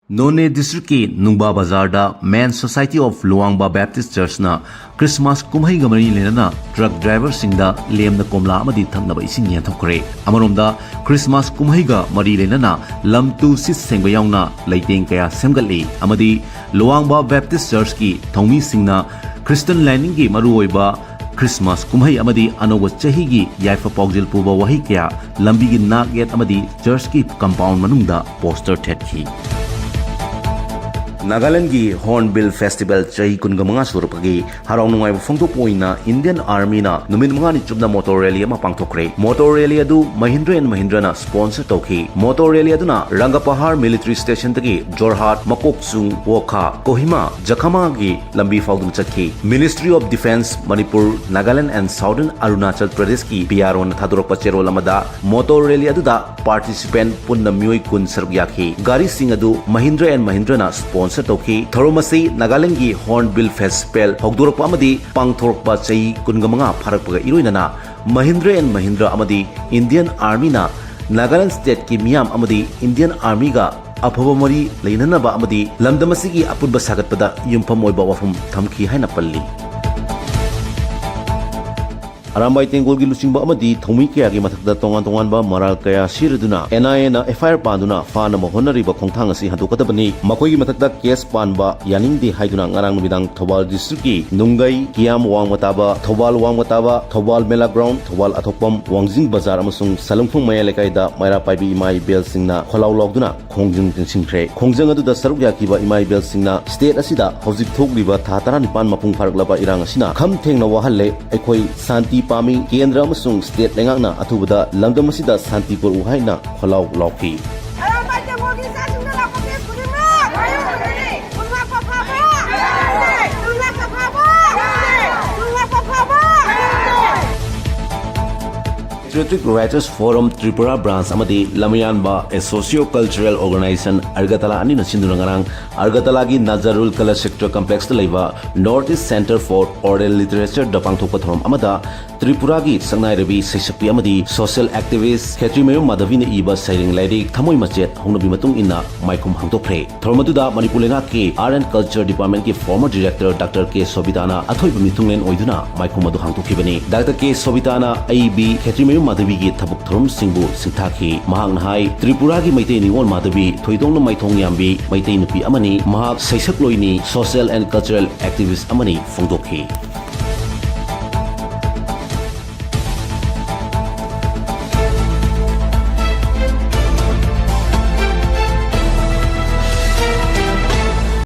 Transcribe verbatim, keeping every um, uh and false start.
ꯅꯣꯅꯦ ꯗꯤꯁꯇ꯭ꯔꯤꯛꯀꯤ ꯅꯨꯡꯕꯥ ꯕꯖꯥꯔꯗ Men Society of Luangba Baptist Churchꯅ ꯈ꯭ꯔꯤꯁꯃꯥꯁ ꯀꯨꯝꯍꯩꯒ ꯃꯔꯤ ꯂꯩꯅꯅ ꯇ꯭ꯔꯛ ꯗ꯭ꯔꯥꯏꯚꯔꯁꯤꯡꯗ ꯂꯦꯝꯅ ꯀꯣꯝꯂꯥ ꯑꯃꯗꯤ ꯊꯛꯅꯕ ꯏꯁꯤꯡ ꯌꯦꯟꯊꯣꯛꯈ꯭ꯔꯦ꯫ ꯑꯃꯔꯣꯝꯗ, ꯈ꯭ꯔꯤꯁꯃꯥꯁ ꯀꯨꯝꯍꯩꯒ ꯃꯔꯤ ꯂꯩꯅꯅ ꯂꯝ ꯇꯨ ꯁꯤꯠ ꯁꯦꯡꯕ ꯌꯥꯎꯅ ꯂꯩꯇꯦꯡ ꯀꯌꯥ ꯁꯦꯝꯒꯠꯂꯤ ꯑꯃꯗꯤ ꯂꯨꯋꯥꯡꯕꯥ ꯕꯦꯞꯇꯤꯁ ꯆꯔꯆꯀꯤ ꯊꯧꯃꯤꯁꯤꯡꯅ ꯈ꯭ꯔꯤꯁꯇꯟ ꯂꯥꯏꯅꯤꯡꯒꯤ ꯃꯔꯨꯑꯣꯏꯕ ꯈ꯭ꯔꯤꯁꯃꯥꯁ ꯀꯨꯝꯍꯩ ꯑꯃꯗꯤ ꯑꯅꯧꯕ ꯆꯍꯤꯒꯤ ꯌꯥꯏꯐ ꯄꯥꯎꯖꯦꯜ ꯄꯨꯕ ꯋꯥꯍꯩ ꯀꯌꯥ ꯂꯝꯕꯤꯒꯤ ꯅꯥꯛ ꯌꯦꯠ ꯑꯃꯗꯤ ꯆꯔꯆꯀꯤ ꯀꯝꯄꯥꯎꯟ ꯃꯅꯨꯡꯗ ꯄꯣꯁꯇꯔ ꯊꯦꯠꯈꯤ꯫ ꯅꯥꯒꯥꯂꯦꯟꯗꯒꯤ ꯍꯣꯔꯟꯕꯤꯜ ꯐꯦꯁꯇꯤꯚꯦꯜ ꯆꯍꯤ ꯀꯨꯟꯒ ꯃꯉꯥ ꯁꯨꯔꯛꯄꯒꯤ ꯍꯔꯥꯎ ꯅꯨꯡꯉꯥꯏꯕ ꯐꯣꯡꯗꯣꯛꯄ ꯑꯣꯏꯅ ꯏꯟꯗꯤꯌꯟ ꯑꯥꯔꯃꯤꯅ ꯅꯨꯃꯤꯠ ꯃꯉꯥꯅꯤ ꯆꯨꯞꯅ ꯃꯣꯇꯣꯔ ꯔꯦꯂꯤ ꯑꯃ ꯄꯥꯡꯊꯣꯛꯈ꯭ꯔꯦ꯫ ꯃꯣꯇꯣꯔ ꯔꯦꯂꯤ ꯑꯗꯨ ꯃꯍꯤꯟꯗ꯭ꯔ ꯑꯦꯟ ꯃꯍꯤꯟꯗ꯭ꯔꯅ ꯁ꯭ꯄꯣꯟꯁꯔ ꯇꯧꯈꯤ꯫ ꯃꯣꯇꯣꯔ ꯔꯦꯂꯤ ꯑꯗꯨꯅ ꯔꯪꯒꯄꯍꯥꯔ ꯃꯤꯂꯤꯇꯔꯤ ꯁ꯭ꯇꯦꯁꯟꯗꯒꯤ ꯖꯣꯔꯍꯥꯠ, ꯃꯀꯣꯛꯆꯨꯡ, ꯋꯣꯈꯥ, ꯀꯣꯍꯤꯃꯥ, ꯖꯈꯃꯥꯒꯤ ꯂꯝꯕꯤ ꯐꯥꯎꯗꯨꯅ ꯆꯠꯈꯤ꯫ Ministry of Defence, Manipur, Nagaland and Southern Arunachal Pradeshꯀꯤ ꯄꯤ ꯑꯥꯔ ꯑꯣꯅ ꯊꯥꯗꯣꯔꯛꯄ ꯆꯦꯔꯣꯜ ꯑꯃꯗ ꯃꯣꯇꯣꯔ ꯔꯦꯂꯤ ꯑꯗꯨꯗ ꯄꯥꯔꯇꯤꯁꯤꯄꯦꯟ ꯄꯨꯟꯅ ꯃꯤꯑꯣꯏ ꯀꯨꯟ ꯁꯔꯨꯛ ꯌꯥꯈꯤ꯫ ꯒꯥꯔꯤꯁꯤꯡ ꯑꯗꯨ ꯃꯍꯤꯟꯗ꯭ꯔ ꯑꯦꯟ ꯃꯍꯤꯟꯗ꯭ꯔꯅ ꯁ꯭ꯄꯣꯟꯁꯔ ꯇꯧꯈꯤ꯫ ꯊꯧꯔꯝ ꯑꯁꯤ ꯅꯥꯒꯥꯂꯦꯟꯗꯒꯤ ꯍꯣꯔꯟꯕꯤꯜ ꯐꯦꯁꯇꯤꯚꯦꯜ ꯍꯧꯗꯣꯔꯛꯄ ꯑꯃꯗꯤ ꯄꯥꯡꯊꯣꯔꯛꯄ ꯆꯍꯤ ꯀꯨꯟꯒ ꯃꯉꯥ ꯐꯥꯔꯛꯄꯒ ꯏꯔꯣꯏꯅꯅ ꯃꯍꯤꯟꯗ꯭ꯔ ꯑꯦꯟ ꯃꯍꯤꯟꯗ꯭ꯔ ꯑꯃꯗꯤ ꯏꯟꯗꯤꯌꯟ ꯑꯥꯔꯃꯤꯅ ꯅꯥꯒꯥꯂꯦꯟ ꯁ꯭ꯇꯦꯠꯀꯤ ꯃꯤꯌꯥꯝ ꯑꯃꯗꯤ ꯏꯟꯗꯤꯌꯟ ꯑꯥꯔꯃꯤꯒ ꯑꯐꯕ ꯃꯔꯤ ꯂꯩꯅꯅꯕ ꯑꯃꯗꯤ ꯂꯝꯗꯝ ꯑꯁꯤꯒꯤ ꯑꯄꯨꯟꯕ ꯁꯥꯒꯠꯄꯗ ꯌꯨꯝꯐꯝ ꯑꯣꯏꯕ ꯋꯥꯐꯝ ꯊꯝꯈꯤ ꯍꯥꯏꯅ ꯄꯜꯂꯤ꯫ ꯑꯔꯥꯝꯕꯥꯏ ꯇꯦꯡꯒꯣꯜꯒꯤ ꯂꯨꯆꯤꯡꯕ ꯑꯃꯗꯤ ꯊꯧꯃꯤ ꯀꯌꯥꯒꯤ ꯃꯊꯛꯇ ꯇꯣꯉꯥꯟ ꯇꯣꯉꯥꯟꯕ ꯃꯔꯥꯜ ꯀꯌꯥ ꯁꯤꯔꯗꯨꯅ ꯑꯦꯟ ꯑꯥꯏ ꯑꯦꯅ ꯑꯦꯐ ꯑꯥꯏ ꯑꯥꯔ ꯄꯥꯟꯗꯨꯅ ꯐꯥꯅꯕ ꯍꯣꯠꯅꯔꯤꯕ ꯈꯣꯡꯊꯥꯡ ꯑꯁꯤ ꯍꯟꯗꯣꯛꯀꯗꯕꯅꯤ꯫ ꯃꯈꯣꯏꯒꯤ ꯃꯊꯛꯇ ꯀꯦꯁ ꯄꯥꯟꯕ ꯌꯥꯅꯤꯡꯗꯦ ꯍꯥꯏꯗꯨꯅ ꯉꯔꯥꯡ ꯅꯨꯃꯤꯗꯥꯡ ꯊꯧꯕꯥꯜ ꯗꯤꯁꯇ꯭ꯔꯤꯛꯀꯤ ꯅꯨꯡꯒꯩ, ꯀꯤꯌꯥꯝ ꯋꯥꯡꯃ ꯇꯥꯕ, ꯊꯧꯕꯥꯜ ꯋꯥꯡꯃ ꯇꯥꯕ, ꯊꯧꯕꯥꯜ ꯃꯦꯂꯥ ꯒ꯭ꯔꯥꯎꯟ, ꯊꯧꯕꯥꯜ ꯑꯊꯣꯛꯄꯝ, ꯋꯥꯡꯖꯤꯡ ꯕꯖꯥꯔ ꯑꯃꯁꯨꯡ ꯁꯂꯨꯡꯐꯝ ꯃꯌꯥꯏ ꯂꯩꯀꯥꯏꯗ ꯃꯩꯔꯥ ꯄꯥꯏꯕꯤ ꯏꯃꯥ ꯏꯕꯦꯜꯁꯤꯡꯅ ꯈꯣꯜꯂꯥꯎ ꯂꯥꯎꯗꯨꯅ ꯈꯣꯡꯖꯪ ꯆꯪꯁꯤꯟꯈ꯭ꯔꯦ꯫ ꯈꯣꯡꯖꯪ ꯑꯗꯨꯗ ꯁꯔꯨꯛ ꯌꯥꯈꯤꯕ ꯏꯃꯥ ꯏꯕꯦꯜꯁꯤꯡꯅ ꯁ꯭ꯇꯦꯠ ꯑꯁꯤꯗ ꯍꯧꯖꯤꯛ ꯊꯣꯛꯂꯤꯕ ꯊꯥ ꯇꯔꯥꯅꯤꯄꯥꯟ ꯃꯄꯨꯡ ꯐꯥꯔꯛꯂꯕ ꯏꯔꯥꯡ ꯑꯁꯤꯅ ꯈꯝ ꯊꯦꯡꯅ ꯋꯥꯍꯜꯂꯦ꯫ ꯑꯩꯈꯣꯏ ꯁꯥꯟꯇꯤ ꯄꯥꯝꯃꯤ꯫ ꯀꯦꯟꯗ꯭ꯔ ꯑꯃꯁꯨꯡ ꯁ꯭ꯇꯦꯠ ꯂꯩꯉꯥꯛꯅ ꯑꯊꯨꯕꯗ ꯂꯝꯗꯝ ꯑꯁꯤꯗ ꯁꯥꯟꯇꯤ ꯄꯨꯔꯛꯎ ꯍꯥꯏꯅ ꯈꯣꯜꯂꯥꯎ ꯂꯥꯎꯈꯤ꯫ ꯑꯔꯥꯝꯕꯥꯏ ꯇꯦꯡꯒꯣꯜꯒꯤ ꯏꯆꯥꯁꯤꯡꯗ ꯂꯥꯛꯄ ꯀꯦꯁ ꯈꯨꯗꯤꯡꯃꯛ ꯃꯥꯌꯣꯛꯅꯒꯅꯤ꯫ ꯅꯨꯡ ꯂꯥꯛꯄ ꯐꯥꯕ! ꯅꯨꯡ ꯂꯥꯛꯄ ꯐꯥꯕ! ꯅꯨꯡ ꯂꯥꯛꯄ ꯐꯥꯕ! Patriotic Writers Forum Tripura Branch ꯑꯃꯗꯤ ꯂꯃꯌꯥꯟꯕ, a socio-cultural organization, ꯑꯒꯔꯇꯂꯥ ꯑꯅꯤꯅ ꯁꯤꯟꯗꯨꯅ ꯉꯔꯥꯡ ꯑꯒꯔꯇꯂꯥꯒꯤ ꯅꯖꯔꯨꯜ ꯀꯂꯥ ꯁꯦꯛꯇ꯭ꯔ ꯀꯝꯄ꯭ꯂꯦꯛꯁꯇ ꯂꯩꯕ North East Centre for Oral Literature ꯗ ꯄꯥꯡꯊꯣꯛꯄ ꯊꯧꯔꯝ ꯑꯃꯗ ꯇ꯭ꯔꯤꯄꯨꯔꯥꯒꯤ ꯁꯛꯅꯥꯏꯔꯕꯤ ꯁꯩꯁꯛꯄꯤ ꯑꯃꯗꯤ social activist ꯈꯦꯇ꯭ꯔꯤꯃꯌꯨꯝ ꯃꯥꯙꯕꯤꯅ ꯏꯕ ꯁꯩꯔꯦꯡ ꯂꯥꯏꯔꯤꯛ ꯊꯃꯣꯏ ꯃꯆꯦꯠ ꯍꯧꯅꯕꯤ ꯃꯇꯨꯡ ꯏꯟꯅ ꯃꯥꯏꯈꯨꯝ ꯍꯥꯡꯗꯣꯛꯈ꯭ꯔꯦ꯫ ꯊꯧꯔꯝ ꯑꯗꯨꯗ ꯃꯅꯤꯄꯨꯔ ꯂꯩꯉꯥꯛꯀꯤ Art and Culture Departmentꯀꯤ former director Doctor K ꯁꯣꯕꯤꯇꯥꯅ ꯑꯊꯣꯏꯕ ꯃꯤꯊꯨꯡꯂꯦꯟ ꯑꯣꯏꯗꯨꯅ ꯃꯥꯏꯈꯨꯝ ꯑꯗꯨ ꯍꯥꯡꯗꯣꯛꯈꯤꯕꯅꯤ꯫ Doctor K ꯁꯣꯕꯤꯇꯥꯅ ꯑꯏꯕꯤ ꯈꯦꯇ꯭ꯔꯤꯃꯌꯨꯝ ꯃꯥꯙꯕꯤꯒꯤ ꯊꯕꯛ ꯊꯧꯔꯝꯁꯤꯡꯕꯨ ꯁꯤꯡꯊꯥꯈꯤ꯫ ꯃꯍꯥꯛꯅ ꯍꯥꯏ, ꯇ꯭ꯔꯤꯄꯨꯔꯥꯒꯤ ꯃꯩꯇꯩ ꯅꯤꯉꯣꯜ ꯃꯥꯙꯕꯤ ꯊꯣꯏꯗꯣꯛꯅ ꯃꯥꯏꯊꯣꯡ ꯌꯥꯝꯕꯤ ꯃꯩꯇꯩ ꯅꯨꯄꯤ ꯑꯃꯅꯤ꯫ ꯃꯍꯥꯛ ꯁꯩꯁꯛꯂꯣꯏꯅꯤ, social and cultural activist ꯑꯃꯅꯤ ꯐꯣꯡꯗꯣꯛꯈꯤ꯫